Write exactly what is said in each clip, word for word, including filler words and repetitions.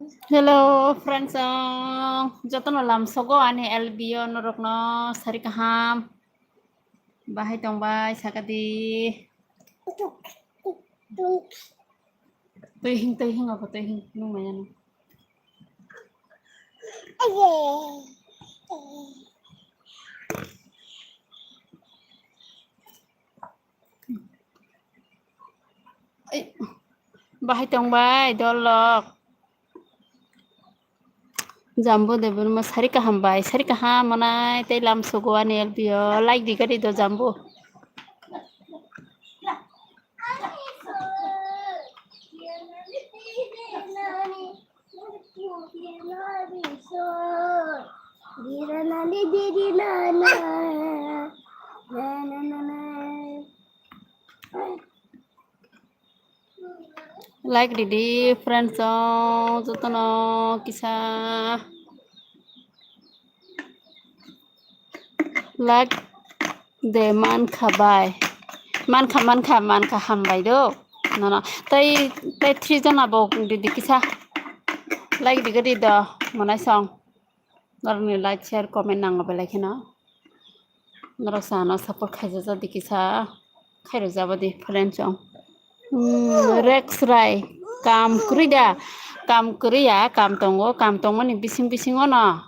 Hello friends, jotono lamsogo ani L B o norokno sari kaham. Bahai tongbai sakadi. Tui hing, tui hing, obo tui hing, nung maya nung. Bahai tongbai dolok. Jambu Debbarma sari kaham bai, sari kaham manai tei lamsogo ani L B o like di gari do Jambu. Like ridi friends song jotono kisa like de mankha bai mankha mankha mankha hambai do nono tei tei three jona bo ridi kisa like ridi do manai song. Norokni like, share, comment nango belai kheno. Norok sa ano support khaijajak di kisa khairok jabadi friend chong. Hmm, Rex Rai, kam kwrwi da? Kam kwrwi ya, kam tongo, kam tongmani bising bisingo no.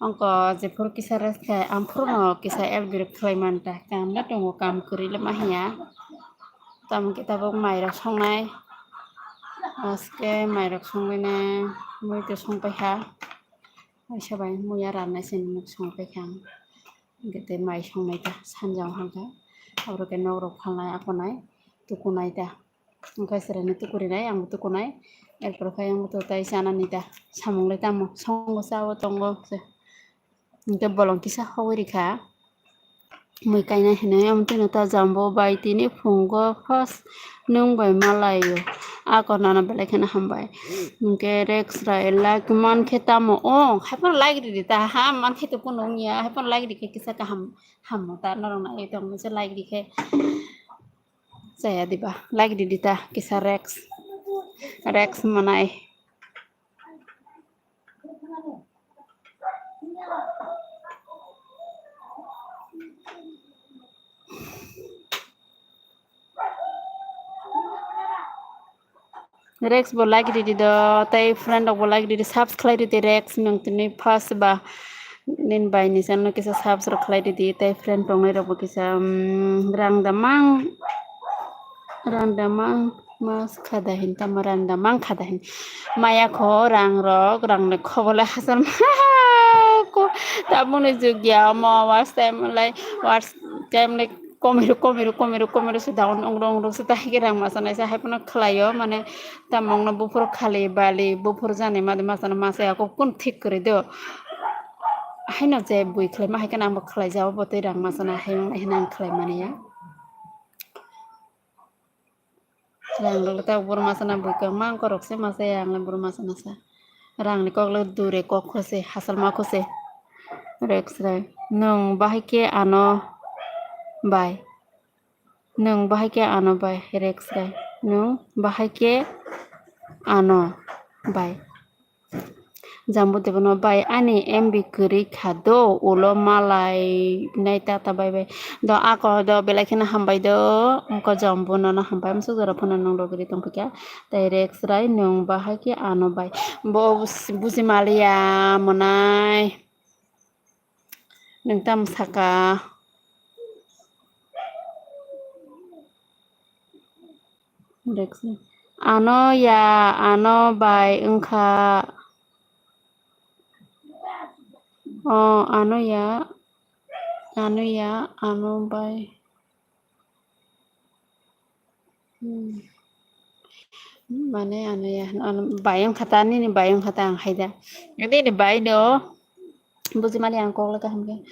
Ongko jephuru kisa rest khai, amphuru no kisa L B rok khlai manta. Kam da tongo, kam kwrwi le ma hiya. Tamo khe tabuk mairok songnai. Aske mairok songwi nai, mui to songpai kha. Waisa bai muya rannai se nuk song paikha ang. Hwnkhe tei mai songnai ta sanja o hwnkha. Abo khe nok rok phalnai aphonai tukunai ta. Hwnkhe chwraino tukurinai, angbo tukunai. Erpor khe ang bo tai chanani ta. Samung le tamo songo cha o tongo se. Hwnkhe bolong kisa hogwi rikha. Mui kainai hinwi omo twino ta Jambu bai tini phungo first nwng bai malaio. A konano belai kheno hambai. Hwnkhe Rex Rai like mankhe tamo? O, haiphano like ridi ta, ha, mankhe to kunu wngya, haiphano like rikhe kisa kaham, hammo ta, norok naiwi tongmani se like rikhe. Chaya diba, like ridi ta, kisa Rex, Rex manai. Rex bo like ridi do, tei friend rok bo like ridi, subs khlai ridi Rex, nwng tini first ba nini bai ni channel kisa subs rok khlai ridi, tei friend tongnai rok bo kisa, um, rang da mang, rang da mang. Mas khada hin tamo rang da mang khada hin. Maya kho rang rok, rang ni khobole hachal ma ko. Tabuk ni jug ya omo watch time lai, watch time lai komiru, komiru, komiru, komiru se down ong rong rok se tahai ke rang masa nai se hai phano khlai o mane tamong no buphuru khali bali buphuru jani madi masa no masa ya ko kun thik kwrwi do. Haino je bui khlai ma hai kheno ang bo khlai jabo bo tei rang masa nai hai ong nai hino ang khlai mani ya. Rang rok ta boro masa na bui khe mang korok se masa ya ang le boro masa na sa. Rang ni kok le dure kok kho se hachal ma kho se. Rex Rai nwng bahai khe ano bai. Nwng bahai khe ano bai Rex Rai. Nwng bahai khe ano bai. Jambu Debbarma bai ani M B kwrwi kha do, ulo malai nai tata bai bai. Do ako do belai kheno hambai do, ongko Jambu nono hambai, amsuk jora phano nung logiri tongpikha. Tei Rex Rai nwng bahai khe ano bai. Bo bus-, buji maliya monai. Nwng tamo saka? Ano ya, ano bai wngkha. O, ano ya, ano ya, ano bai. Hmm. Mane ano ya, ano bai wngkha ta, nini bai wngkha ta ang hai da. Nini bai do. Buji mali ang kok le kaham khe.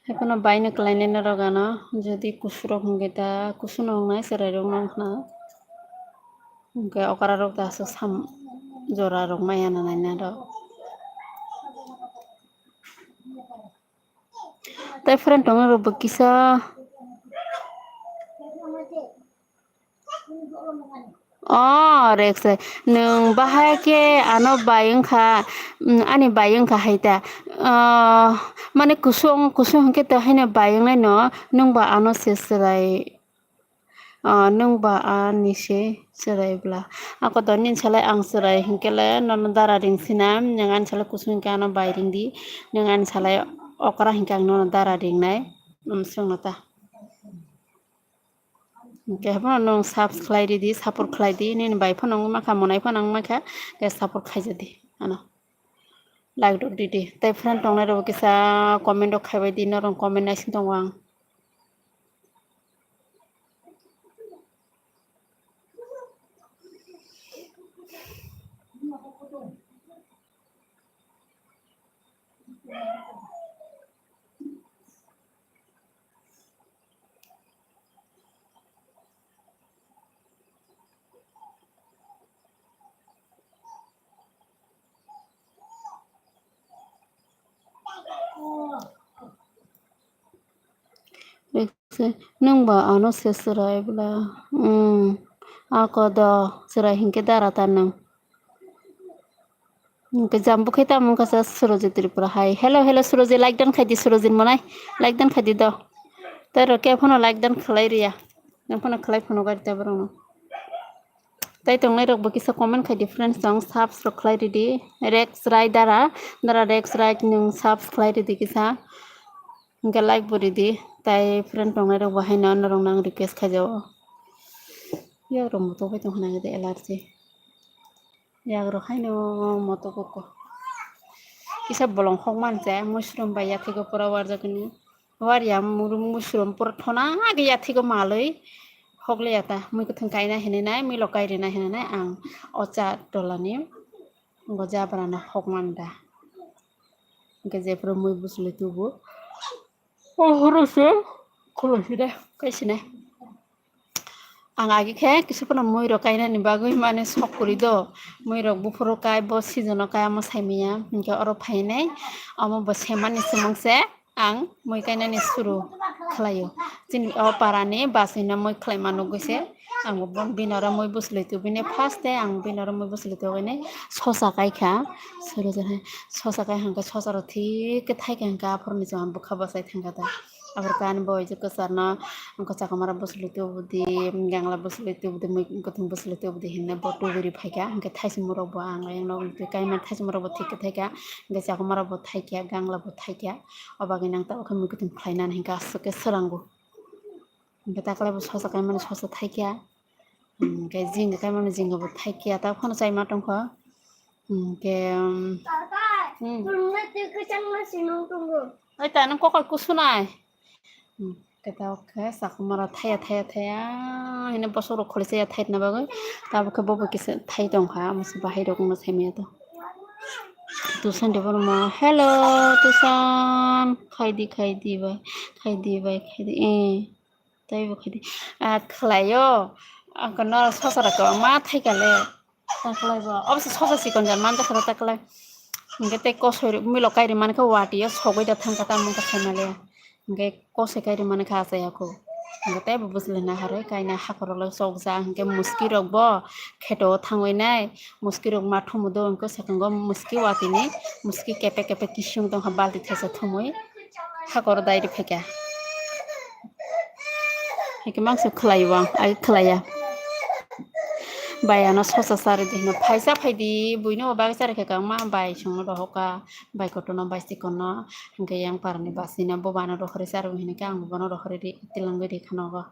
Hai phano bai no kwlai nai norok ano. Jodi kusu rok hwnkhe ta, kusu no wngnai, chwrai rok no wngkha. Hwnkhe okra rok ta aswk sam jora rok maya na nai na rok. Tai friend tongo rok bo kisa. O, Rex, nwng bahai khe ano bai wngkha, mm, ani bai wngkha hai ta. O, mane kusung, kusung hwnkhe to haino bai wngnai no, nwng ba ano se chwrai. O, nwng ba ani se chwrai bla. Ako to nini salai ang chwrai hwnkhe le nono dara ring sinam, nwng ani salai kusung hwnkhe ano bai ring di, nwng ani salai okra hwnkhe ang nono dara ring nai. Amswk no ta. Hwnkhe haphano nwng subs khlai ridi, support khlai di, nini bai phano wngwi mankha, monai phano wngwi mankha, khe support khaijadi ano. Like rok ridi. Tei friend tongnai rok kisa comment rok khaibai di, norok comment naising tongo ang. Nwng ba ano se chwrai bla. Hmm. Ako do chwrai hinkhe dara ta nwng. Hwnkhe jambu khe tamo wngkha sa Surojit Tripura hai. Hello, hello, Surojit, like dan khaidi, Surojit monai. Like dan khaidi do. Tei rok khe phano like dan khlai riya. Nwng phano khlai phano gari ta borok no. Tei tongnai rok bo kisa comment khaidi, friends, tong subs rok khlai ridi. Rex Rai dara, dara Rex Rai nwng subs khlai ridi kisa. Hwnkhe like bo ridi. Tei friend tongnai rok bo haino norok no ang request khaijao. Yak rok moto bai tong khna hwnkhe allergy. Yak rok haino moto koko. Kisa bolong hok manse, mushroom bai yathego pura warjak ni. War ya muru mushroom pura thona age yathego maloi. Hok le yata, mui kwthwng kaina hinwi nai, mui lo kai rina hinwi nai ang o cha tola ni. Bo jabra no hok manda. Hwnkhe jephuru mui buchwlwi tubu. O horo se khuloside, kaisine. Ang agi khe kisa phano mui rok kainani bagwi mane sok kwrwi do. Mui rok buphuru kai, bo season o kai, omo sai manya. Hwnkhe oro phainai, omo bo semani swmang se ang mui kainani suru khlaio. Chini o parani bachwino mui khlaima nugwi se ang bo bini oro mui buchwlwi tubini first day ang bini oro mui buchwlwi tubini sosa kai kha. Suru jani sosa kai hwnkhe sosa rok thik khe thai khe hwnkhe aphuru ni chwng bwkha bwsai thang kha ta. Aphuru kani bo je kwchar no kwchakma rok buchwlwi tubudi, gangla buchwlwi tubudi, mui kwthwng buchwlwi tubudi hinwi bo tuburi phai kha. Hwnkhe thaichwng rok bo ang ayang no kaima thaichwng rok bo thik khe thai kha. Hwnkhe chakma rok bo thai kha, gangla bo thai kha. O bagwi nang tabuk khe mui kwthwng khlai nani hwnkhe aswk khe swrango. Hwnkhe takhwlai bo sosa kaimani sosa thai kha. Hwnkhe jing kaimani jing bo thai kha. Ta phano chaima tong kho. Hwnkhe, um, hmm. Oi ta nang kokol kusunai. Hmm. Khe tabuk khe chakma rok thaiya, thaiya, thaiya. Hino bosok rok kholi chaya thai rwna bagwi. Tabuk khe bo bo kisa thai tong kha. Omo se bahai rok wngma sai manya to. Tusan de bono ma, "Hello, Tusan, khaidi, khaidi bai, khaidi bai, khaidi, eh, tei bo khaidi." Ah, khlaio, ang kono sosa rok ma thai kale, ta khlai bo, obo se sosa sikon jan man ta khlai, ta khlai. Hwnkhe tei kosoi rok mui lo kairi man khe wati o sogwi da thang kha, tamo wngkha sai male. Hwnkhe kosoi kairi mani kha achai ya kho. Hwnkhe teibo bwchwlwi naharwi kainai hakhorok lai chokjak, hwnkhe muski rok bo kheto o thangwi nai, muski rok ma thumu do, hwnkhe swkango muski watini, muski kepe kepe kisung tongkha, balti thaisa thumui hakhoro dairi phaikha. Hwnkhe mangso khlai o ang, ai khlai ya. Bai ano sosa charwi di hino, phaisa phaidi, buino bagwi charwi kha kang ma, bai songno rohorkha, bai kotorno, bai chikonno. Hwnkhe yang parani basino bo bano rohorwi charwi hini khe ang bo bono rohorwi ri, tilangwi ri khanogo.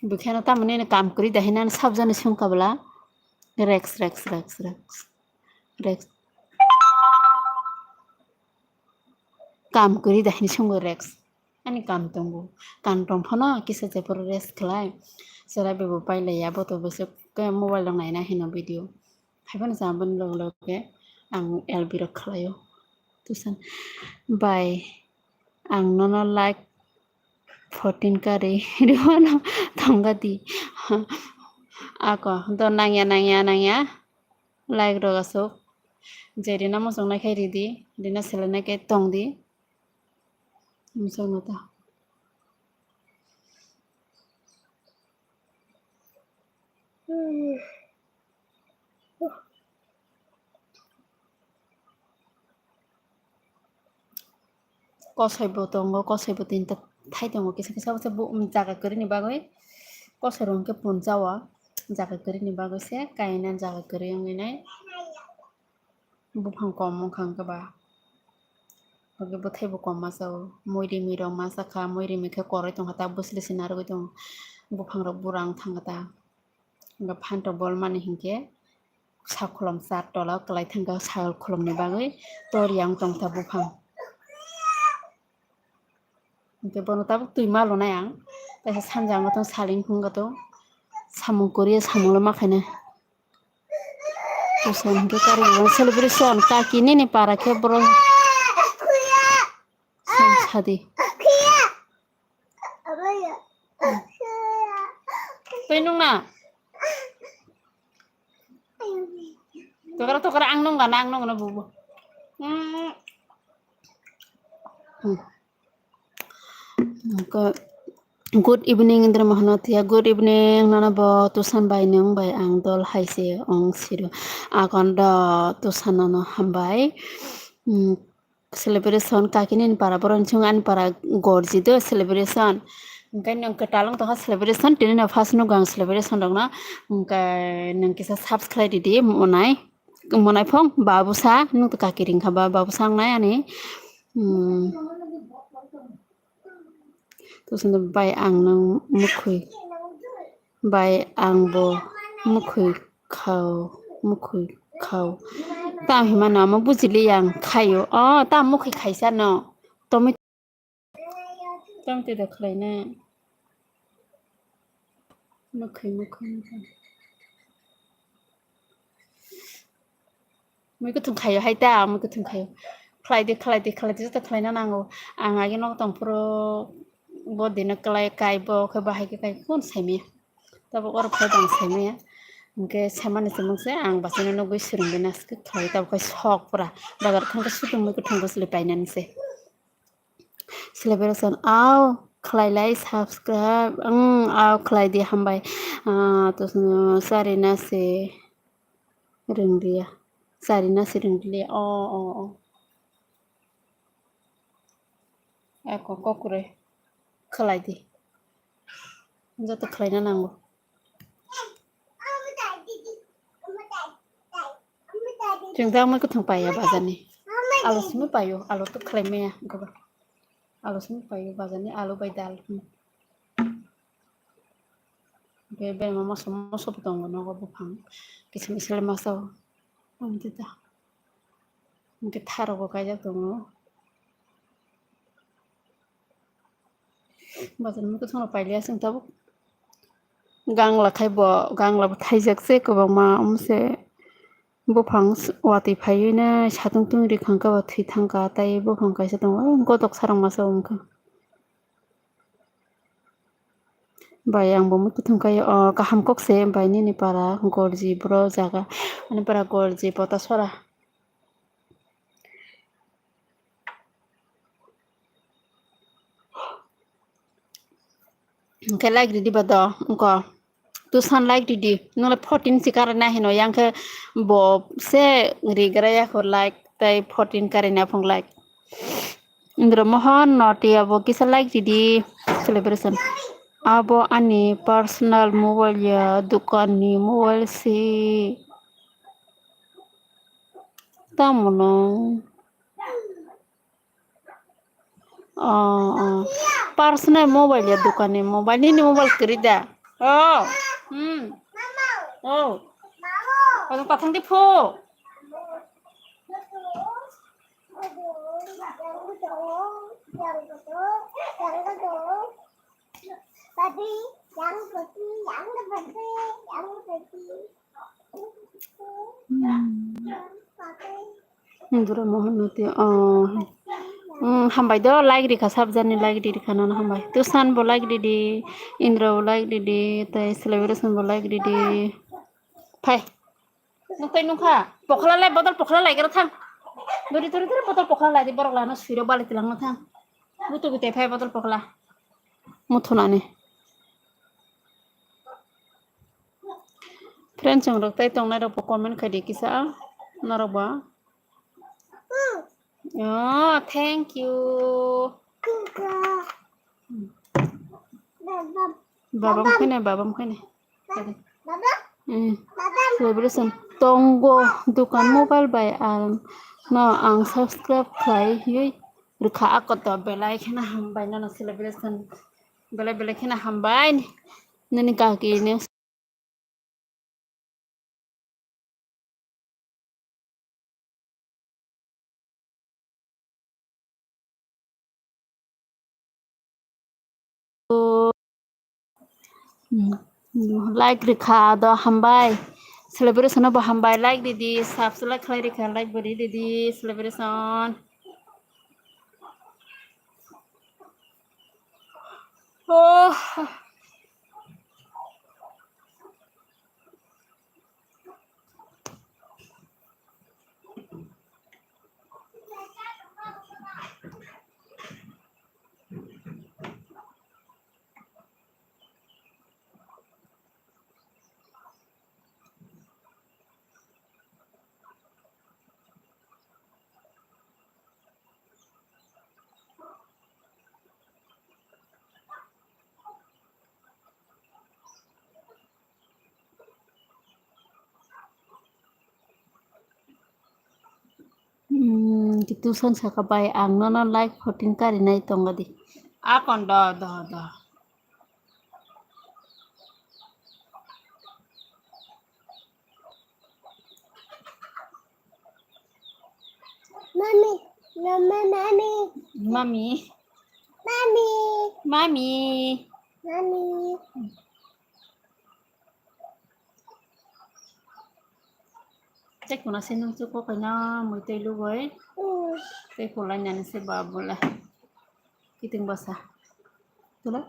Bukheno tamoni no kam kwrwi da hinani sabjani sungkha bwla. Rex, Rex, Rex, Rex. Rex. Kam kwrwi da hini sungwi Rex. Ani kam tongo. Kam tong phano kisa jephuru rest khlai. Chwrai bai bo pailaiya, bo to bwswk khe mobile rok naina hino video. Haiphano chama bini loge loge ang L B rok khlaio. Tusan bai ang nono like fourteen kari rwmano thangkha di. Ako do nangya, nangya, nangya. Like rok aswk. Je rina muchung nai khe ridi, rina seleng nai khe tongdi. Muchung no ta. Kosoi bo tongo, kosoi bo tinta thai tongo, kisa kisa bo se bo, um, jaga kwrwini bagwi kosoi rok hwnkhe punjao, jaga kwrwini bagwi se kainani jaga kwrwi wngwi nai. Buphang kom wngkha hwnkhe ba, hwnkhe bwthai bo kom masa o, mui rimi rok masa kha, mui rimi khe koroi tongkha ta, bwsli se narwgwi tongo, buphang rok bura wng thangkha ta. Hwnkhe phantok bolmani hinkhe sakhulom char tola o kwlai thangkha, sakhulomni bagwi tor yang tongkha buphang. Hinkhe bono tabuk twi ma lunai ang, kaisa sanjak wngkha tong, saling wngkha tong, samung kwrwi samunglo ma khainai. Buphang hinkhe karwi celebration kaki nini para khe borok sadi. Twi nung na? Tokra tokra ang nung gana, ang nung gana bubu. Hmm. Hmm. Ko-, good evening, Indra Mahanatia. Good evening, nono bo Tusan bai nung bai ang dol hai se ong siru. Agon do Tusan nono hambai. Hmm. Celebration kakini ni para borok ni chwng ani para gorji do celebration. Hwnkhe nwng kwtal wng tongkha celebration, tini no first nugo ang celebration rokno. Hwnkhe nwng kisa subscribe ridi monai, monai phone babusa nwng to kaki ringkha ba babusa wngnai ani. Hmm. Tusino bai ang nwng mukhwi. Bai ang bo mukhwi khao, mukhwi khao. Tam hima no omo bujili yang khaio. O, tam mukhwi khaisa no. Tomi-, tomte da khlaina. Mukhwi, mukhwi, mukhwi. Mui kwthwng khaio hai ta, mui kwthwng khaio. Khlai di, khlai di, khlai di, joto khlaina nango. Ang agi nok tong phuru bo dino klai kai, bo khe bahai khe kai, kun saimaya. Tabuk oro phai bang saimaya. Hwnkhe saimani chumung se ang bachano nugwi swrwngwi naskhe khlai, tabuk khe sok pura. Bazar thangkhe sutung mui kwthwng bwsli painani se. Celebration, aw, khlai lai subscribe, ang, aw, khlai di, hambai. Ah, to, charina se rwngriya, charina se rwngriya, o, o, o. Eko, kokre, khlai di. Joto khlaina nango. Chwng ta mui kwthwng paiya bazar ni. Alu simi paio, alu to khlai maya goba. Alu simi paio bazar ni, alu bai dal. Hmm. Be, be mama somo sobo tongo nogo buphang. Kisim isle masa o. Ang tita. Ang tita rogo kaijak tongo. Bazar ni kwthwng rok pailiya chwng tabuk. Gangla khai bo, gangla bo thaijak se kwbangma, omo se buphang s-, watwi phaiwi nai satung tungwi rwkha hwnkhe bo thwi thangkha, tei buphang kaisa tongo, o, gotok sarang masa o wngkha. Bai, ang bo mui kwthwng khe, o, kaham kok se bai nini para Gorji bro jaga, ani para Gorji Potasora. Hwnkhe like ridi ba do, wngkha. Tusan like ridi. Nwng le fourteen si kara na hino, yang khe bo se rigra ya kho like, tei fourteen kara na phung like. Indra Mohan Notiya bo kisa like ridi celebration. Abo ani personal mobile ya, dukan ni mobile si. Tamo no. Oh, oh. Personal mobile ya dukan ni mobile, nini mobile kwrwi da? Oh. Hmm. Oh. Ojang tathang di pho. Indra Mohan Noti, oh. Hmm, hambai do, like rikha, sabjani like rikha nono hambai. Tusan bo like ridi, Indra bo like ridi, tei celebration bo like ridi. Phai. Nuktai nukha. Pokhala lai, bodol pokhala lai gara thang. Duri duri duri bodol pokhala lai di, borok lano suiro bali tilang no thang. Butu butai phai bodol pokhala. Muthunani. Friends, chwng rok tai tongnai rok bo comment khai di kisa, norok bo. Oh, thank you. Babam khainai, babam khainai. Hmm. Celebration tongo dukan mobile bai ang no ang subscribe khlai hiwi rwkha akoto belai kheno hambai nono celebration belai belai kheno hambai nini kaki ni. Hmm. Like rikha do hambai. Celebration bo hambai, like didi, subscribe khlai rikha, like bo didi celebration. Oh. Hmm, kitu son saka bai ang nono like fourteen karinai tongo di. Akon do, do, do. Mami, mami, mami. Mami. Mami. Mami. Mami. Tei kuna se nung chuko kaina mui tei lugoi. Mm. Tei kulai nani se ba bole. Kiting basa. Tula.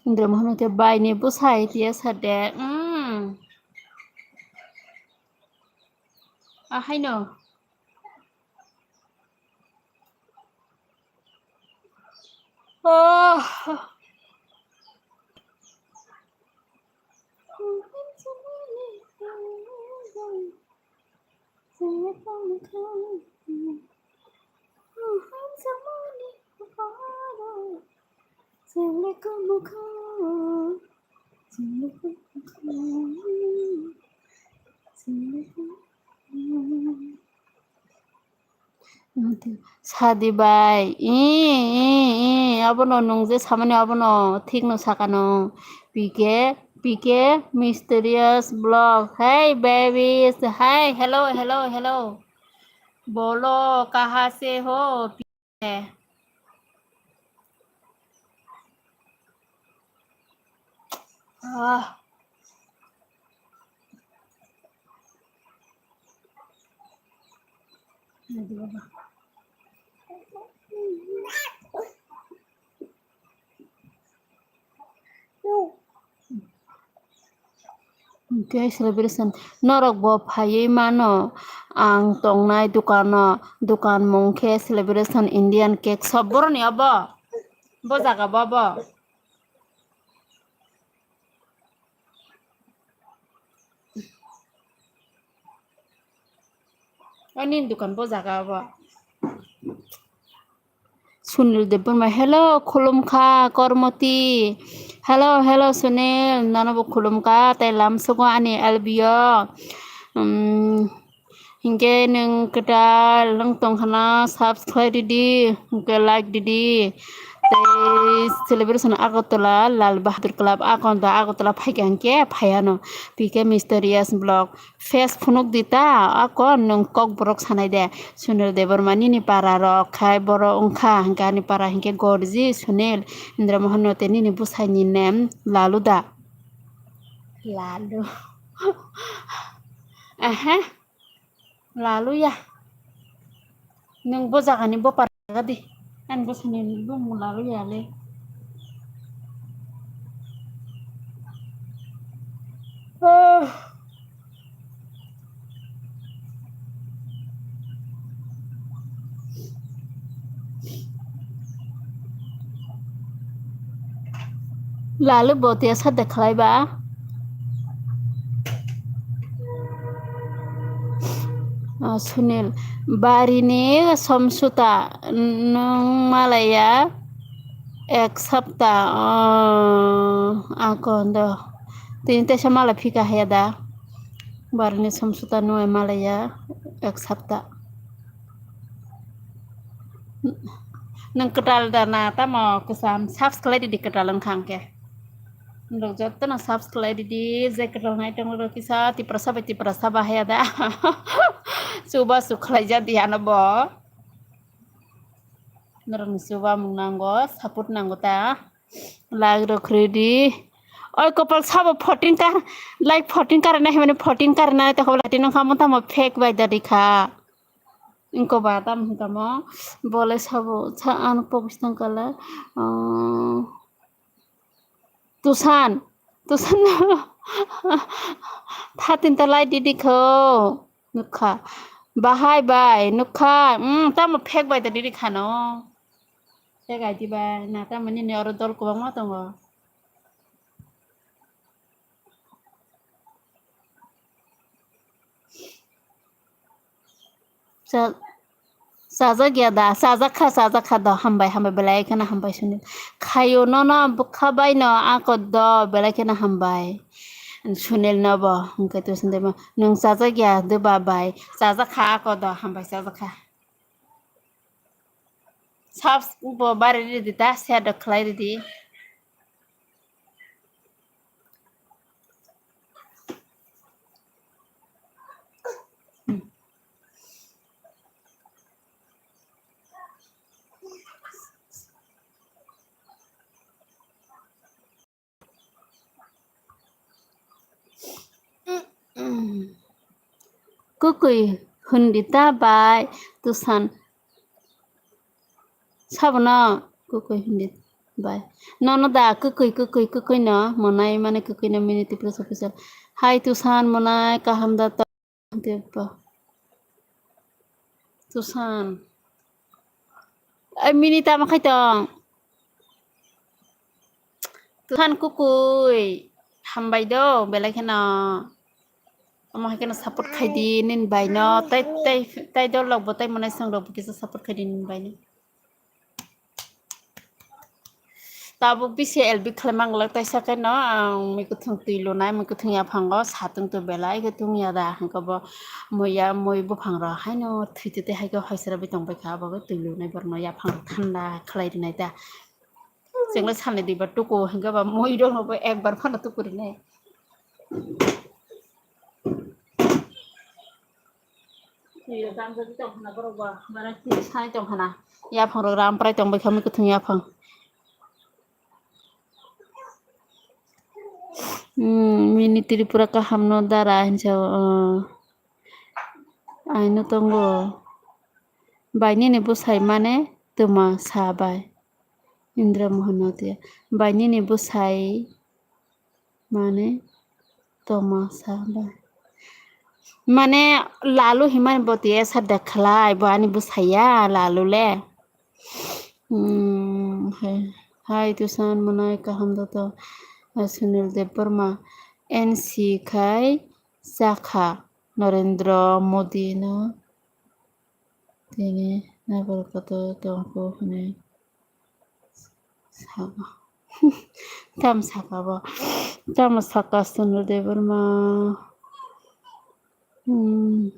Indra Mohan te bai ni bwsai tiya sade. Mm. Ahaino. Oh. Sadi bai, i, i, i, abono nung je samani abono thik no saka no. P K, P K Mysterious Vlog. Hey babies, hi, hello, hello, hello. Bolo, kaha se ho? Ah. Hwnkhe celebration norok bo phaiwi mano, ang tongnai dukano, dukan mung khe Celebration Indian Cake Shop, boroni obo? Bo jaga bo obo? O nini dukan bo jaga obo? Sunil Debbarma, hello, khulumkha, Kormoti. Hello, hello, Sunil, nono bo khulumkha, tei lamsogo ani L B o. Um, hinkhe nwng kwtal nwng tongkhana subscribe ridi, hinkhe like ridi. Tei celebration Agartala, Lal Bahadur Club, akonda Agartala phaikha hinkhe phaiano. P K Mysterious Vlog. Face phunuk di ta, ako nwng kokborok sanai de. Sunil Debbarma nini para rok khai boro wngkha, hinkhe ani para hinkhe Gorji, Sunil, Indra Mohan no tei nini bwsai ni nem Lalu da? Lalu. Aha. Lalu ya. Nwng bo jaga ni bo para. Jaga di. Ani bwsani bumung larwi ya le. Ah. Lalu bo tiya sa de khlai ba. Sunil, barini somsuta nwng malaya ek sapta, oh, ako do. Tini teisa mala phika haya da. Barini somsuta nwng malaya ek sapta. Nwng kwtal da na tamo kwcham subscribe di kwtal wngkha hwnkhe. Norok jotono subscribe ridi, je kwtal nai tongo rok kisa Tiprasa bai Tiprasa bahaya da. Chuba chu khlaijak di ano bo. Norokni chuba mung nango, support nango ta. Like rok ridi. Oi kopal sabo fourteen kar, like fourteen kar na himani fourteen kar na ta hobla tino kamo tamo fake bai da rikha. Ingko ba tam hingkamo bole sabo sa ano pokis tang kala. Tusan, Tusan, tha tinta lai didi kho. Nukha. Bahai bai, nukha. Mm, tamo fake bai da didi khano. Fake I D bai, na tamo nini oro dol kwbangma tongo. Cha-, chajak ya da, chajak kha, chajak kha da, hambai, hambai, belai kheno hambai Sunil. Khayo nono bwkha bai no ako do, belai kheno hambai. Sunil no bo, hwnkhe to Sunil bo, nwng chajak ya do ba bai, chajak kha ako do, hambai chajak kha. Subs bo bari ridi ta, share do khlai ridi. Kwkwi hwndi ta bai Tusan. Sabono kwkwi hwndi bai. Nono da kwkwi, kwkwi, kwkwi no monai mane kwkwi no minute plus official. Hai Tusan monai kaham da to. Debba. Tusan. Ai mini tamo khai tong. Tusan kwkwi. Hambai do belai kheno. Omo hai kheno support khai di nini bai no. Tai, tai, tai dol rok bo tai monai song rok bo kisa support khai di nini bai no. Tabuk bisi L B khlai manglak taisa khe no ang mui kwthwng twi lunai, mui kwthwng yaphango satung twi belai khe tungya da hwnkhe bo mui ya, mui buphang rok haino thwi twi tei hai khe hoisera bi tongbai kha, abo khe twi lunai borok no yaphang rok thanda khlai rinai ta. Chwngno salni duibar tuku hwnkhe ba mui rok no bo ekbar phano tuku rinai. Twi rok damjagwi tong khna borok ba, bara twi sai tong khna. Yaphang rok ram prai tong bai kha, mui kwthwng yaphang. Hmm, mini Tripura kaham no dara hinsa, oh. Aino tongo. Bai nini bwsai mane twma sa bai. Indra Mohan Notia. Bai nini bwsai mane twma sa bai. Mane lalu himani boti esa dekhlai bo ani bwsai ya lalu le. Hmm, hai, hai Tusan monai kaham da to. Ah, Sunil Debbarma N C khai chakha Narendra Modi no. Tini naibar kotor tongkhu hwnwi saka. Tamo saka bo? Tamo saka Sunil Debbarma? Hmm.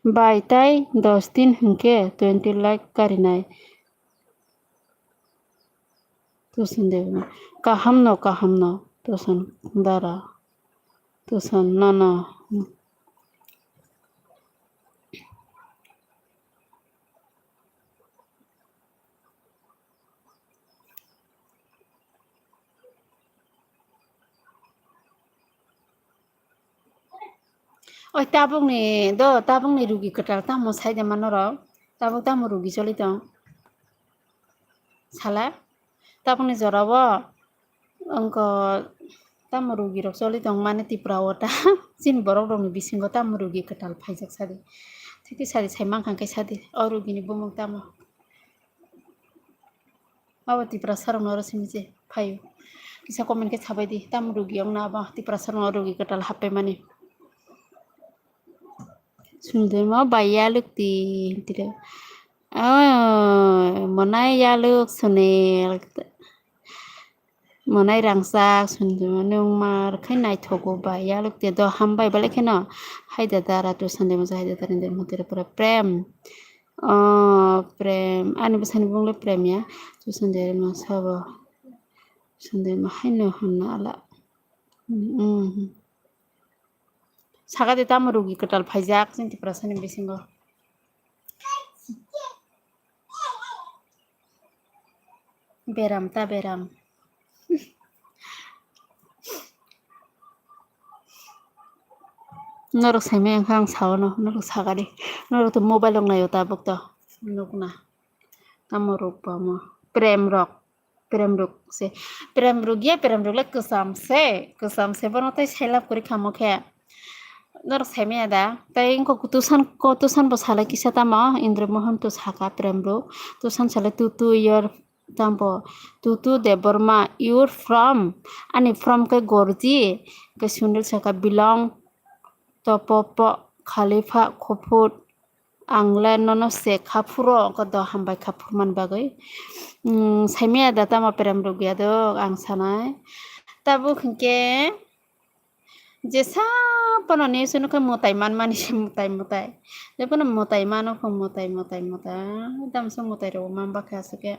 Bai tai dos din hwnkhe twenty lakh karinai. Tusan de kaham no, kaham no, Tusan dara, Tusan nono. Oi, tabukni do, tabukni rugi kwtal tamo sai de ma norok? Tabuk tamo rugi choli tong? Sala, tabukni jorao wngkha tamo rugi rok choli tong mani Tripura o ta chini borok rokni bisingo tamo rugi kwtal phaijak sadi. Thikhe sadi sai mankha khe sadi, o rugini bumung tamo? Abo Tiprasa rokno oro simi se phaio. Kisa comment khe sabai di, tamo rugi wng na abo Tiprasa rokno rugi kwtal happai mani. Sundima bai yaluk di, tira. Oh, monai yaluk Sunil. Monai rangchak Sundima, nwng mar khai naithogo bai yaluk di do, hambai belai kheno. Haida dara tu Sundima, haida dara de motira pura prem. Oh, prem. Ani bwsani bung le prem ya. Tu Sundima sabo. Sundima haino honna ala. Mm. Saka de tamo rugi kwtal phaijak chini Tiprasani bisingo. Beram ta beram. Norok saimaya wngkha ang saono, norok sakadi. Norok to mobile rok naio tabuk to. Nukna. Tamo rok ba mo. Prem rok. Prem rok se. Prem rok ya, prem rok le kwcham se. Kwcham se bono tei sailab kwrwi khamo khe. Norok saimaya da? Tei wngkha kutusan, kutusan bo salai kisa tamo. Indra Mohan to saka prem rok. Tusan salai tu tu your Tambo, Tutu Debbarma, you're from? Ani from khe Gorji, khe Sunil saka belong, Topopo, Khalifa, Khoput, ang le nono se kha phuro, khe do hambai kha phurmani bagwi. Mm, saimaya da tamo prem rok ya do, ang sanai. Tabuk hinkhe, Jesa pono ni sunu khe mwtai manmani se mwtai mwtai. Je pono mwtai mano phung mwtai mwtai mwtai. Damsa mwtai rok man bakha aswk khe.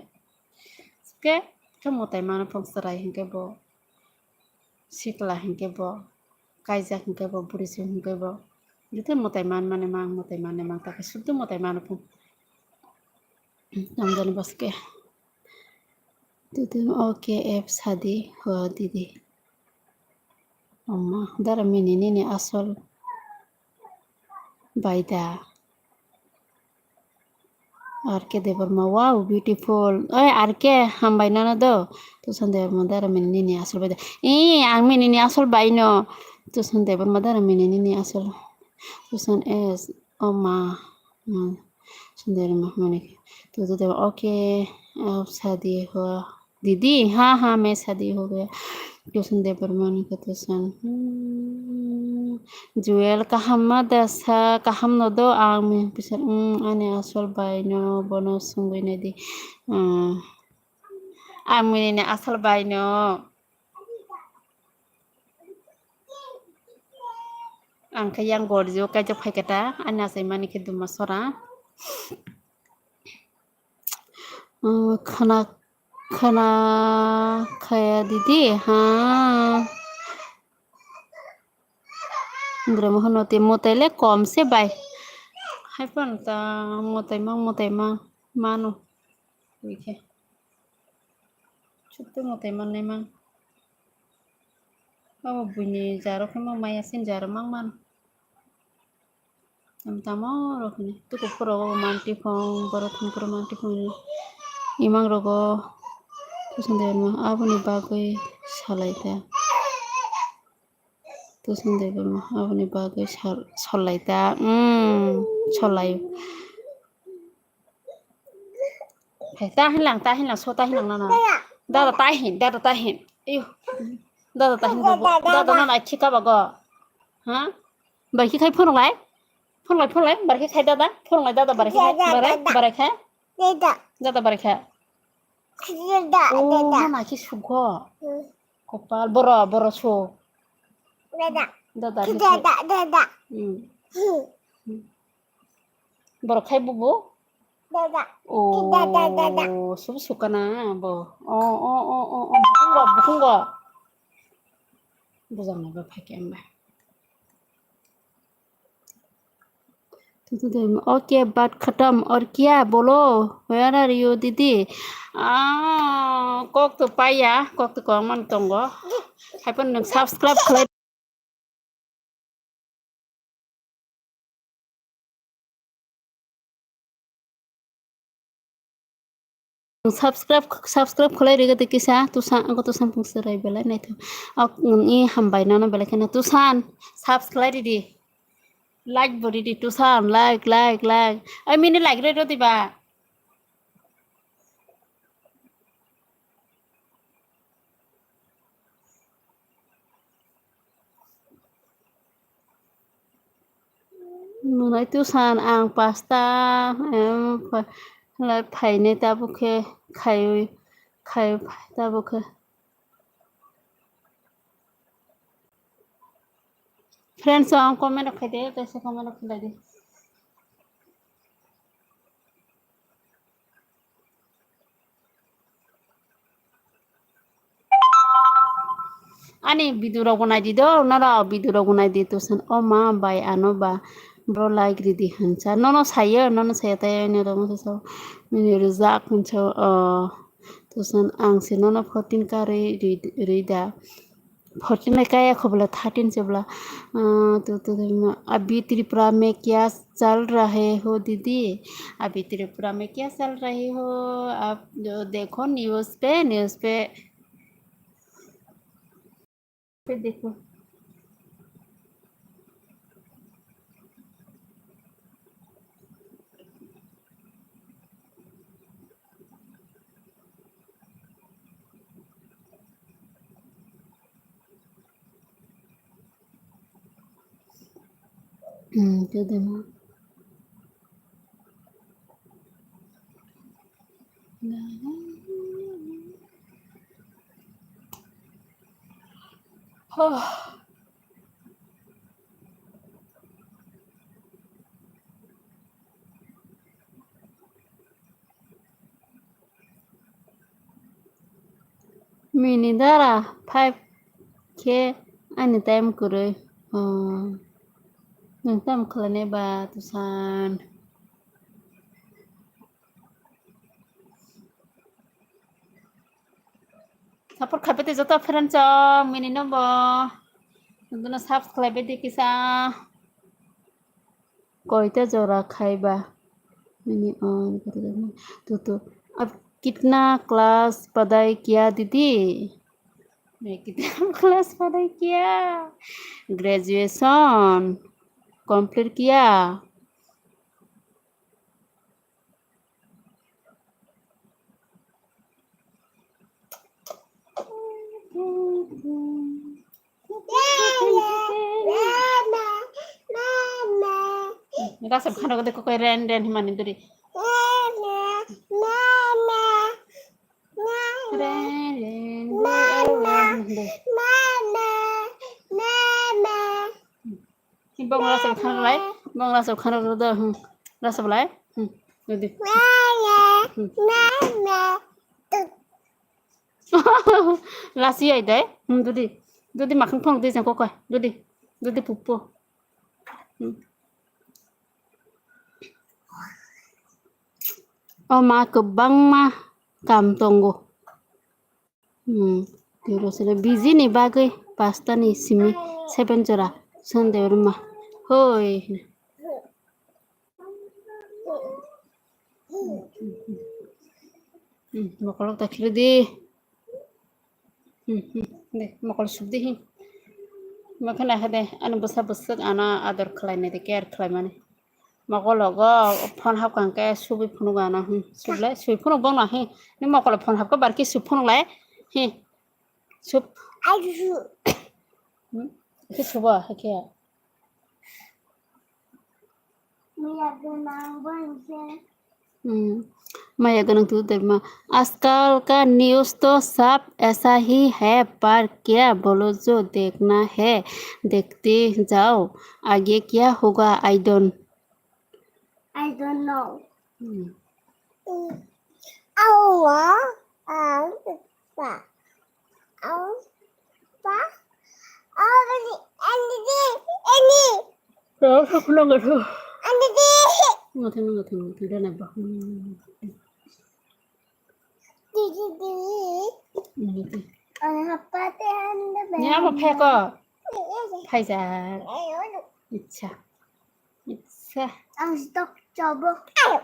Aswk khe khe mwtai mano phung chwrai hinkhe bo. Sikla hinkhe bo. Kaijak hinkhe bo. Bwrwi se hinkhe bo. Jete mwtai manmani mang mwtai manmani mang ta khe suddo mwtai mano phung. Tamjani baske. Didi, okay, app sadi, ho, didi. Amma, dara mini nini asol baida. R K Debbarma, wow, beautiful. Oi, R K, hambai nono do. Tusan Debbarma, dara mini nini asol baida. Ee, ang mini ni asol baino. Tusan Debbarma, dara mini nini asol. Tusan S, oh ma. Hmm. Sundari Mahmani. Tutu Debbarma, okay. Aap sadi ho. Didi, ha, ha, main sadi ho gaya. Tusan Debbarma ni kata san. Hmm. Jewel, kaham ma dasa, kaham no do, ang mi pisar, hmm, ani asol baino, bono sungwi nai di. Hmm. Ang mini ni asol baino. Ang khe yang gorjio kaijak phaikhe ta, ani achaimani khe duma sora. Hmm, khana, khana khaya didi, ha. Bwrwi mohono tei mwtai le kom se bai. Hai phano ta mwtai ma, mwtai ma mano. Ui khe. Chukto mwtai mannai mang. Abo buini jaro khe mo maya sin jaro mang mano. Tamo tamo rok hini. Tuku phuro o manti phong, borok thum phuro manti phong hini. Imang rogo tusung de ma aboni bagwi salai ta. Tusung de ma aboni bagwi sal-, solai ta. Mm, solai. Hai, ta hinlang, ta hinlang, so ta hinlang nana. Dada ta hin, dada ta hin. Iyo. Dada ta hin, bobo. Dada nana khika bago. Ha? Bai khi khai phunuk lai. Phunuk lai, phunuk lai. Bar khi khai dada. Phunuk lai dada bar khi khai. Barai, barai khai. Dada bar khai. Oh, nana khi sugo. Kopal, boro, boro so. Dada. Dada, dada. Hmm. Borok khai bubu? Dada. Oh, dada, dada. Subu sukana bo. Oh, oh, oh, oh, oh. Bukhungo, bukhungo. Bujang na ba phai khe amba. Okay, baat khatam. Aur kya bolo? Where are you, didi? Ah, kok to paiya, kok to kok man tongo. Hai pon nwng subscribe khlai. Subscribe, subscribe khlai rwgwi twi kisa tusa, ang tusa phung chwrai belai naithok. Ok, ni hambai nano belai kheno tusan subscribe ridi. Like bo ridi tusan, like, like, like. Ai mini like rwi rw diba. Nunai tusan ang pasta, em, pha-, lai phainai tabuk khe khaiwi, khaiwi phai tabuk khe. Friends, ang comment rok khaide, kaisa comment rok khlai di. Ani video rok bo nai di do, noro video rok bo nai di tusan. O ma bai ano ba bro like ridi hansa. Nono sayo, nono saya tai ani rok sa. Nini rijak hansa, o, tusan ang se nono fourteen ka ri, ri, ri da. Fourteen lai kaya khobla thirteen se bla. Ah, tu, tu, tu, ma, abhi Tripura mein kya chal rahe ho didi? Abhi Tripura mein kya chal rahe ho? Aap jo dekho news pe, news pe, pe dekho. Hmm, itu deh, Ma. Huh. Mini dara five khe ani time kwrwi. Oh. Nwng tamo khlainai ba tusan. Support khaipete joto friends rok, mini no bo. Nokno subscribe di kisa. Koita jora khaiba? Mini on. Tu, tu. Ab kitna class padai kiya didi? मैं कितना क्लास पढ़ाई किया? Graduation complete किया। Rasa khana ko dekho koi ren ren himani duri. Ren ren ren ren. Bong rasa khana lai, bong rasa khana lai da. Hmm. Rasa lai. Hmm. Dudi. Hmm. Lasi ai dai. Hmm, dudi. Dudi makhang phong dui jang kokoi. Dudi. Dudi pupu. Hmm. O ma kwbangma kam tongo. Hmm. Tiro sile busy ni bagwi pasta ni simi seven jora Sunday ruma. Hoi. Hmm, mokolok ta khili di. Hmm, hmm, de, mokol suk di, hmm. Makhe na hade, ani bwsa bwswk ano ador khlai nai de, care khlai mani. Mokol logo phone hapkang khe subui phunuk ano, hmm. Sublai, sui phunuk bong no, hmm. Ni mokol phone hapkha bar ki sui phunuk lai, hmm. Sup. Hmm? Ki suba, hakhe. Hmm. Maya ganang tu derma. आजकल का न्यूज़ तो सब ऐसा ही है, पर क्या बोलो जो देखना है, देखते जाओ, आगे क्या होगा, I don't. I don't know. Hmm. Awa, ang, pa. Ang, pa. Awa, ani, ani, ani. Ya, aku nang ngathu. Ani, di. Ngathu, ngathu, ngathu, dan apa? Hmm. Di, di, di. Ngathu. Ang hapate anda. Ni apa pheko? Phaijak. Icha. Icha. Ang stok chobo.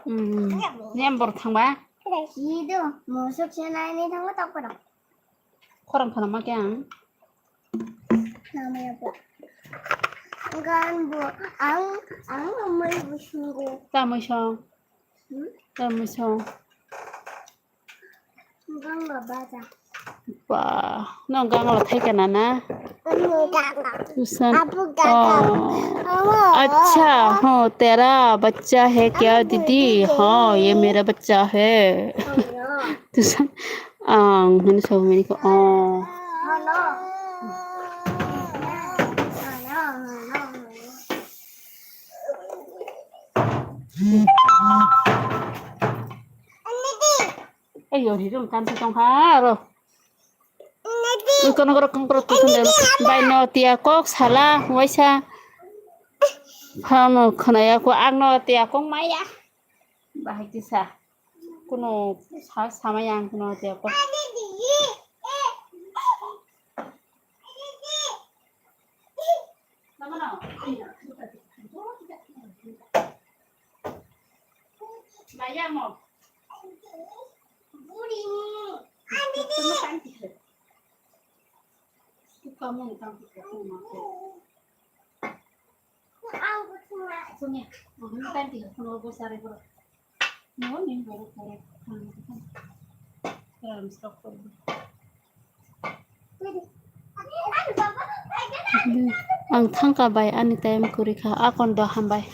Hmm. Ni am bor thangba? Ido, musuk senai ni thangba tok poro. Khorang khorang ma khe ang. Namaya bo. Gan bo, ang, ang amai bo sungo. Tamai song. Hmm? Tamai song. Gang baba ja. Ba, no gangla thai kana na? Tusan. Oh. Acha, ho, tera bachcha hai kya didi? Ha, ye mera bachcha hai. Tusan. Ang, hini so mini ko. Oh. Ei, yo, ri rum, tam si tong ha, ro. Kono koro, kono koro, tu sende. Bai no tiya kok sala, waisa. Hamo khonaya ko, ang no tiya kok maya. Bahai kisa. Kono sa, samaya ang kono tiya kok. Ang thangka bai ani time kwrwi kha, akon do hambai.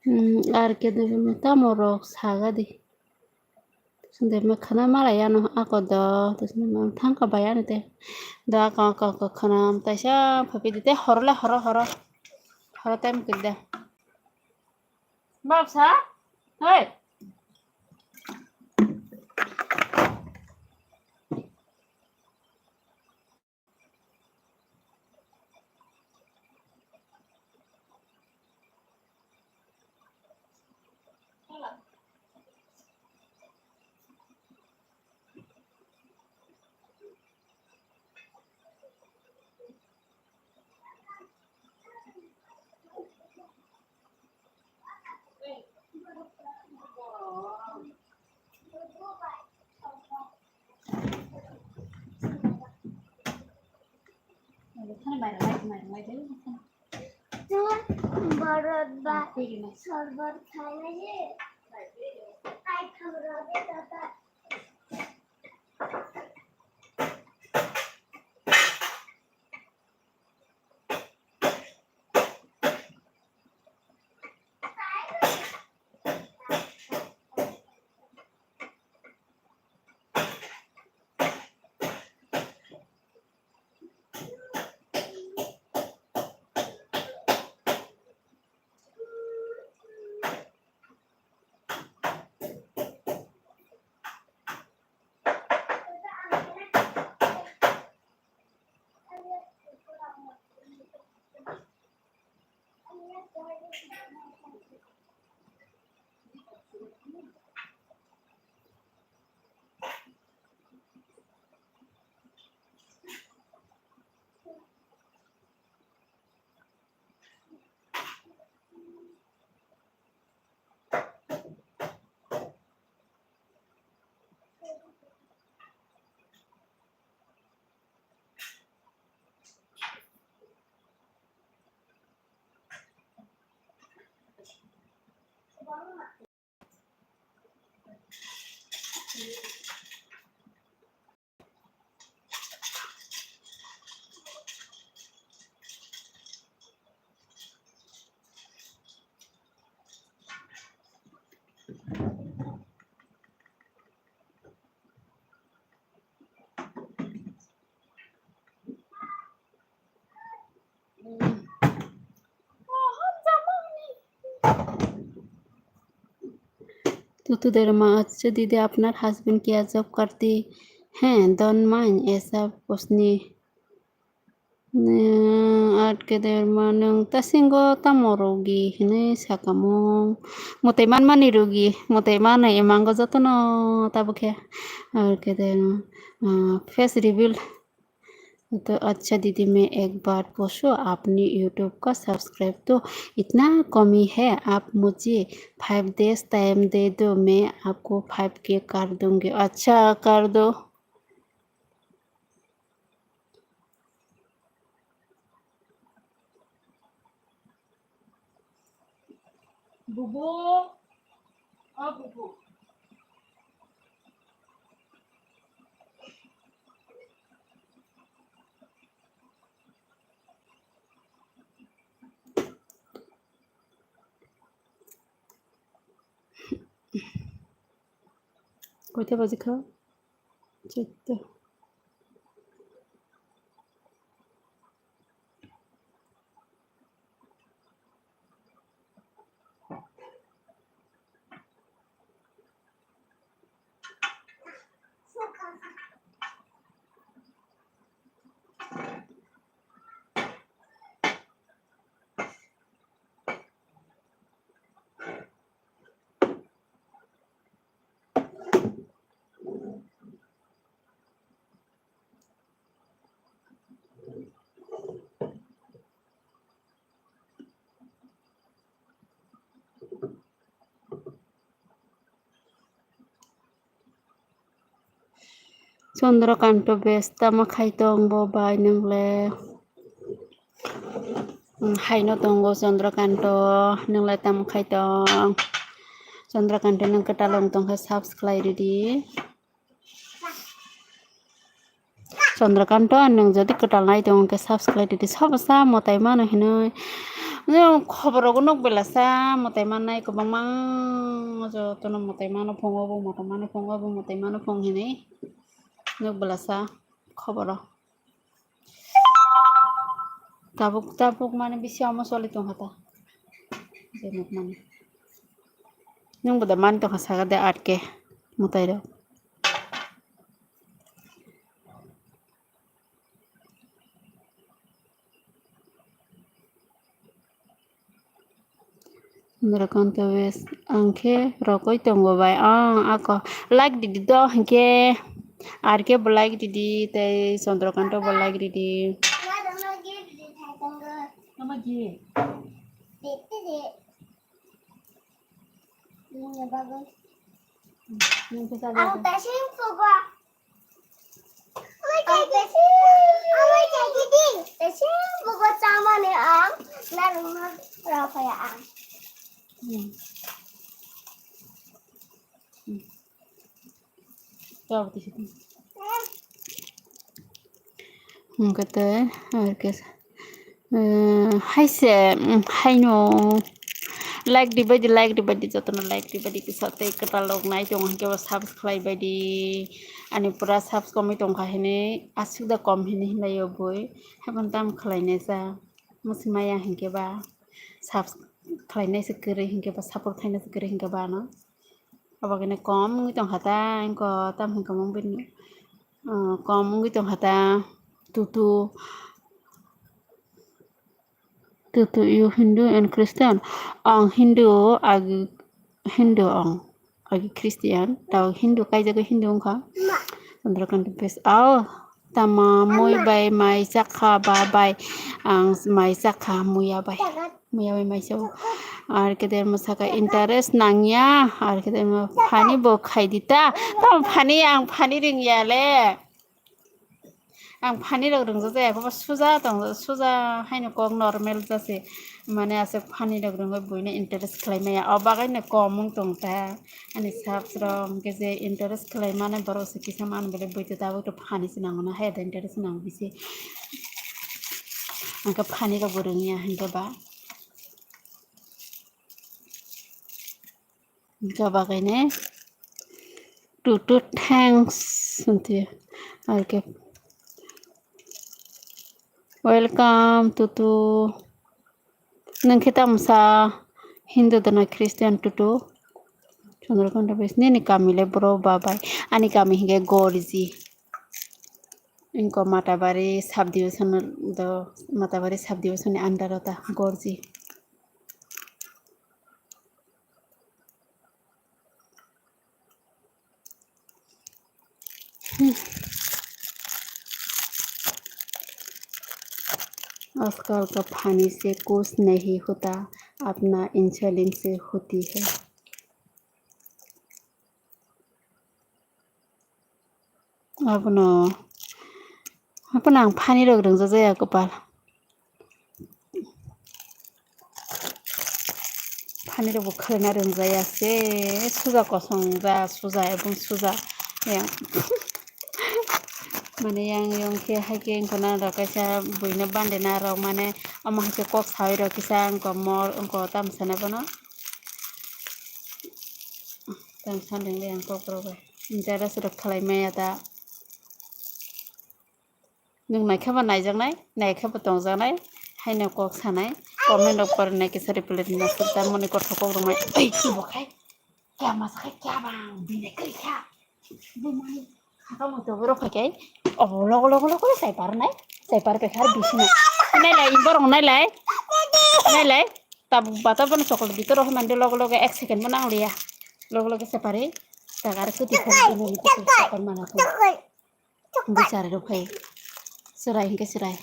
Hmm, R K Debbarma tamo rok saga di. Sende me khana mala yano ako do, to sende me thangka bai ani te. Do ako, ako, ako khana taisa phapi di te, horo le horo, horo. Horo time kida. Bab sa? Hei. Borot ba sorbot khainai, ai khamrok de tata. Tutu Debbarma, अच्छा दीदी, अपना हस्बैंड क्या जॉब करते हैं? Don't mind ऐसा पूछने। Nwng at kederma nwng tasingo tamo rogi hinwi sakamung. Mwtai manmani rogi, mwtai manwi imango jotono tabuk khe. At kederma, ah, face reveal. तो अच्छा दीदी, मैं एक बात पूछूं, आपने YouTube का सब्सक्राइब तो इतना कम ही है, आप मुझे फाइव डेज टाइम दे दो, मैं आपको फाइव के कर दूंगी। अच्छा, कर दो। Bubu. Oh, bubu. Koita baji kha? Chaita. Chandrakanta bes tamo khai tong bo bai nwngle? Hmm, haino tongo Chandrakanta, nwngle tamo khai tong? Chandrakanta nwng kwtal wng tong khe subscribe ridi. Chandrakanta, nwng jodi kwtal nai tongo khe subscribe ridi, sobo sa mwtai mano hinwi. Nwng khobor rogo nuk belasa mwtai mannai kwbangma, jotono mwtai mano phungo bo, mwtai mano phungo bo, mwtai mano phung hinwi nuk belasa khoboro. Tabuk, tabuk mani bisi omo choli tongkha ta. Je nuk mani. Nwng bo da mani tongkha saka de atke mwtai rok. Chandrakanta bes ang khe rokoi tongo bai. Ang ako like didi do hinkhe, R K bo like didi tei Chandrakanta bo like didi. Ang tasing pugo. Ang tasing, ang tasing didi, tasing pugo chamani ang narwkna rw phaiya ang. Hmm. Hmm. Tabuk tisi. Hwnkhe tei, ar khe, eh, hai se, mm, haino like di bai di, like di bai di, jotono like di bai di, kisa tei kwtal rok nai tongo, hwnkhe bo subscribe bai di, ani pura subs komwi tongkha hinwi, aswk da kom hinwi hinlai o bui, haiboni tamo khlainai sa, mwswi maya hwnkhe ba, subs khlainai se kwrwi hwnkhe ba, support khlainai se kwrwi hwnkhe ba ano. Obo khe kom wngwi tongkha ta, wngkha tam hwnkhe omo bini, ah, kom wngwi tongkha ta, tutu, tutu, you Hindu and Christian? Ang Hindu, agi Hindu ang, agi Christian, tao Hindu kaijagwi Hindu wngkha. Chandrakanta bes, ao. Tama mui bai mai chakha ba bai, ang mai chakha muya bai, muya bai mai chao. Ar kederma saka interest nangya, ar kederma phani bo khaidi ta. Tamo phani, ang phani ringya le. Ang phani rok ringjak jaya, kobo suja tong, suja haino kok normal jase. Mane aswk phani rok ringwi buino interest khlai maya. O bagwi no kom wng tong ta. Ani subs rok hwnkhe je interest khlai mani borok se kisa mani bole bui twi tabuk to phani se nango na, hai da interest nango bisi. Hwnkhe phani rok bo rwngya hwnkhe ba. Hwnkhe ba khaine to, to thanks hwnkhe. Ar khe welcome to, to. Nwng khe tamo sa Hindu da na Christian tutu? Chandrakanta bes nini kami le boro ba bai. Ani kami hwnkhe Gorji. Inko Matabari subdivision do, Matabari subdivision ni under o ta gorji. आजकल का पानी से कुछ नहीं होता, अपना इंसुलिन से होती है। Abono, abono ang pani rok rwngja jaya kopal. Pani rok bo khwlwina rwngja ya se, suja kosong ja, suja ebong suja yang. Mane yang yong khe hai khe wngkha na rok kaisa buino bande na rok mane omo hai khe kok sawi rok kisa wngkha mor wngkha tam sana bono. Tang sandeng le ang kok rok bai. Jara se rok khalai maya da. Nwng naikhe ba naijaknai, naikhe ba tongjaknai, haino kok sanai, comment rok porinai kisa reply rwna sir, tamoni kothok kok rwmai. Ei, ki bo khai? Kya ma sa khai, kya bang? Bini khai kya? Bumani khata mo to borok khai kai. Obo logo, logo, logo, sai par nai, sai par pe khar bisi nai. Nai lai, borok nai lai. Nai lai. Tab bata bono chocolate bitor rok mande logo, logo, ek second bo nang liya. Logo, logo, sai pare. Tagar kuti khai, bini kuti sai par mana khai. Bwsai chwrai rok phai. Chwrai hinkhe chwrai.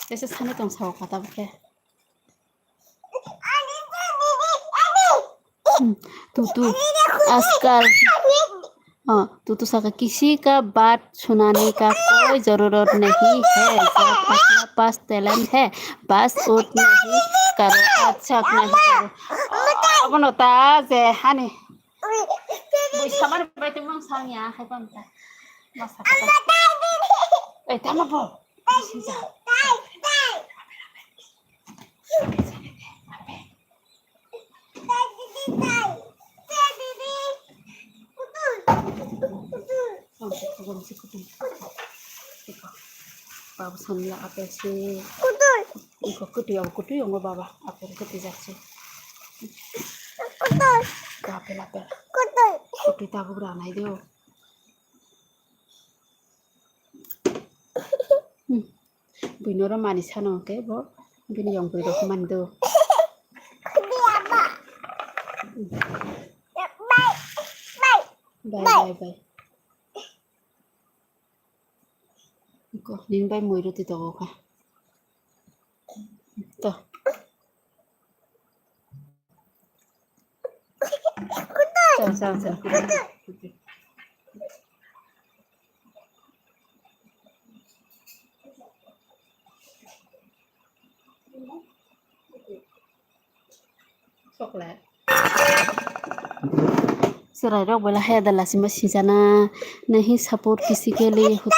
Tesa sani tong sao kha tabuk khe. Hmm, tutu. Ajkal. Ah, tutu saka kisi ka baat sunane ka koi zarurat nahi hai. Sab apna paas talent hai. Bas utna hi karo, acha utna hi karo. Abono ta je hani. Bui samani bai tongmang sang ya, hai pam ta. Masa kata. Eh, tama po. Sisa. Baba sanla apel si. Iko kutui, iko kutui ongo baba. Apel kutui jakse. Apel, apel. Kutui tabuk ranai do. Hmm. Buino ro mani sano ke bo. Bini yong bui rok mani do. Bye, bye, bye. Ko, nini bai mui roti tongo kha. To. Chal, chal, chal. Chocolate. Chwrai rok bela haya da lachima sijana, nahi support kisi ke liye hote.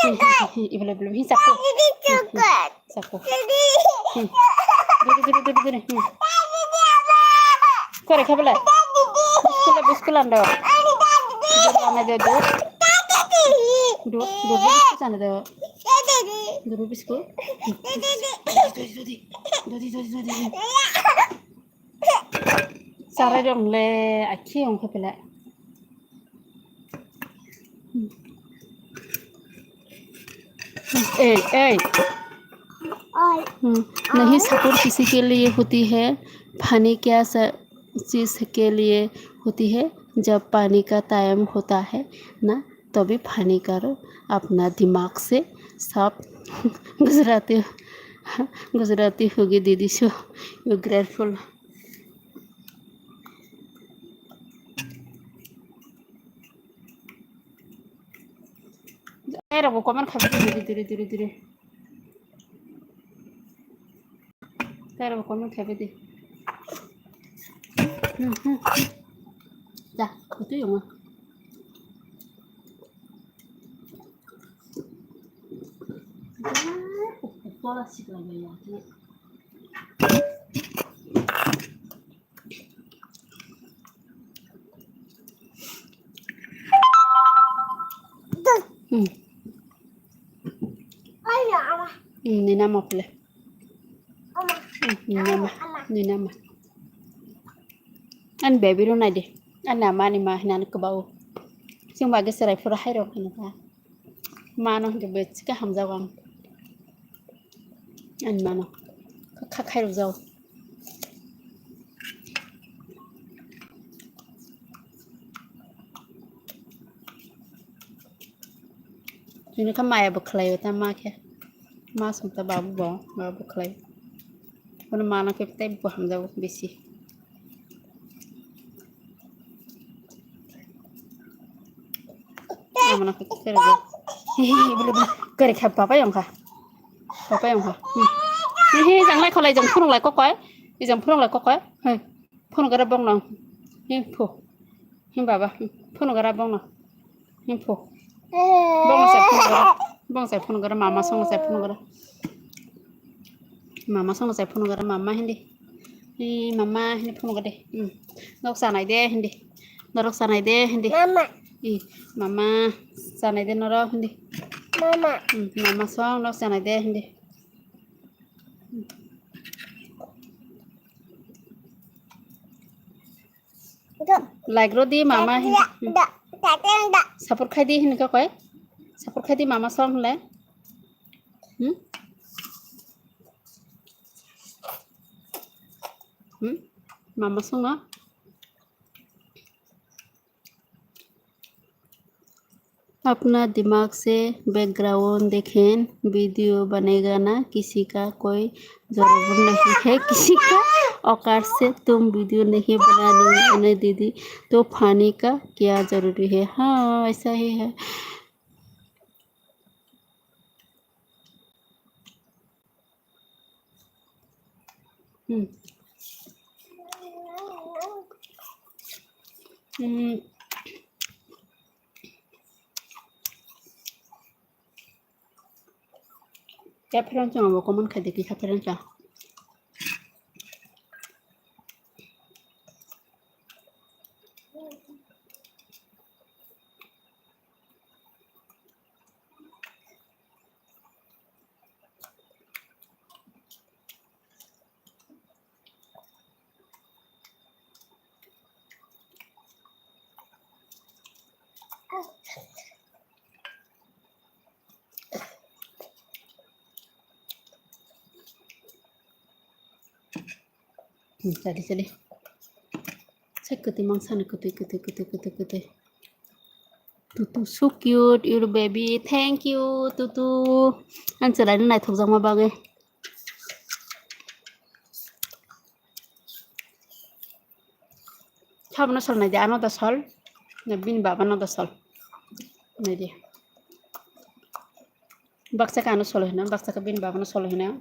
Hi, hi, hi, hi, ibele, ibele, hi, chakko. Hi, hi, chakko. Hi. Duri, duri, duri, duri, hi. Kore kha bela? Biskula, biskula ando. Duri ane de, duri. Duri, duri, biskula ando. Duri, biskul. Duri, duri, duri, duri, duri, duri. Sarai rok le akhi ongkha pele. Ei, ei. Hmm, नहीं, सपोर्ट किसी के लिए होती है? पानी क्या स-, चीज़ के लिए होती है? जब पानी का टाइम होता है ना, तभी पानी करो, अपना दिमाग से सब गुजराती, गुजराती होगी दीदी, so you grateful. Tei rok bo comment khai di, duri, duri, duri, duri. Tei rok bo comment khai di. Hmm, hmm. Da, kutui yungo. Hmm. Hmm, ni nama pele. Hmm, ni nama, ni nama. Ani baby ro nai de. Ani ama ni ma hinani kwbao. Sing ba ge serai phuru hai rok hinka. Mano hwnkhe bwswk khe hamjago ang. Ani mano kha khairokjago. Chini kha maya bo khlaio ta ma khe. Ma song ta babu bo, babu khlai. Bono mano khe tei bo hamjago bisi. Amana khe kere bo. Hi, hi, hi, bulu, bulu. Kere kha papa yong kha. Papa yong kha. Hmm. Hi, hi, jang lai kholai, jang phunuk lai kokoi. I jang phunuk lai kokoi. Hi. Phunuk gara bong nang. Hi, phu. Hi, baba. Hmm. Phunuk gara bong nang. Him phu. Bong sai phone gara. Bong sai phone gara, mama song sai phone gara. Mama song sai phone gara, mama hindi. Hi, mama hindi phone gara de. Hmm. Nok sanai de hindi. Norok sanai de hindi. Mama. Hi, mama sanai de norok hindi. Mama. Hmm, mama song nok sanai de hindi. Like rw di mama hin. Support khai di hin ka koi. Support khai di mama song le. Hmm? Hmm? Mama song no. अपना दिमाग से बैकग्राउंड देखें, वीडियो बनेगा ना, किसी का कोई जरूरत नहीं है, किसी का औकात से तुम वीडियो नहीं बनाने वाले दीदी, तो फनी का क्या जरूरी है? हाँ, ऐसा ही है। Hmm. Hmm. Kya pherang chang abo comment khai de ki kha pherang chang. Hmm, chadi, chadi. Sai kwtwi mang sano, kwtwi, kwtwi, kwtwi, kwtwi, kwtwi. Tutu, so cute, your baby. Thank you, Tutu. Ang chwraino naithokjakma bagwi. Sabono sol naidi, ano da sol. Na bini baba no da sol. Naidi. Baksa ka ano sol hino, baksa ka bini baba no sol hino.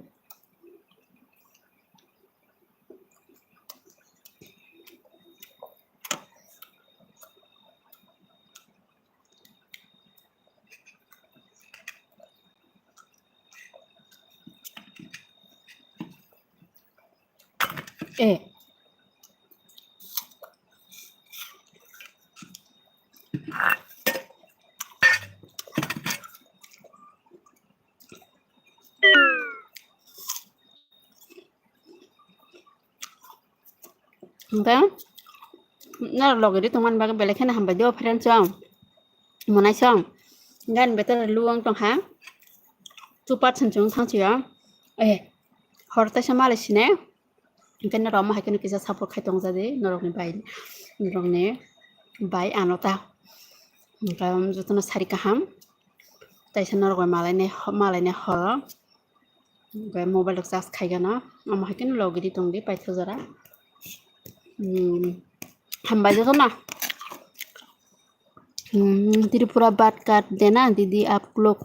Eh. Hingke norok loge ri tongmani bagwi belai kheno hambai de o friends o ang. Monai song. Gan betor luang tong ha. Two percent chung thang chiyo. Eh, hor taisa malai sine. Hingke norok omo hai kheno kisa support khai tong jadi norokni bai, norokni bai ano ta. Hingke jotono sari kaham. Taisa norok bai malai ne, malai ne horo. Hingke mobile rok charge khai gana. Omo hai kheno logi di tong di paitha jora. Hmm. Hambai jotono. Hmm, Tripura bat kat dena didi aap log.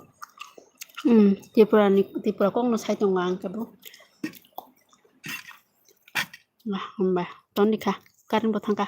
Hmm, Tripura ni, Tripura kok no sai tongo ang kebo. Ah, hambai. Toni kha. Current bo thangkha.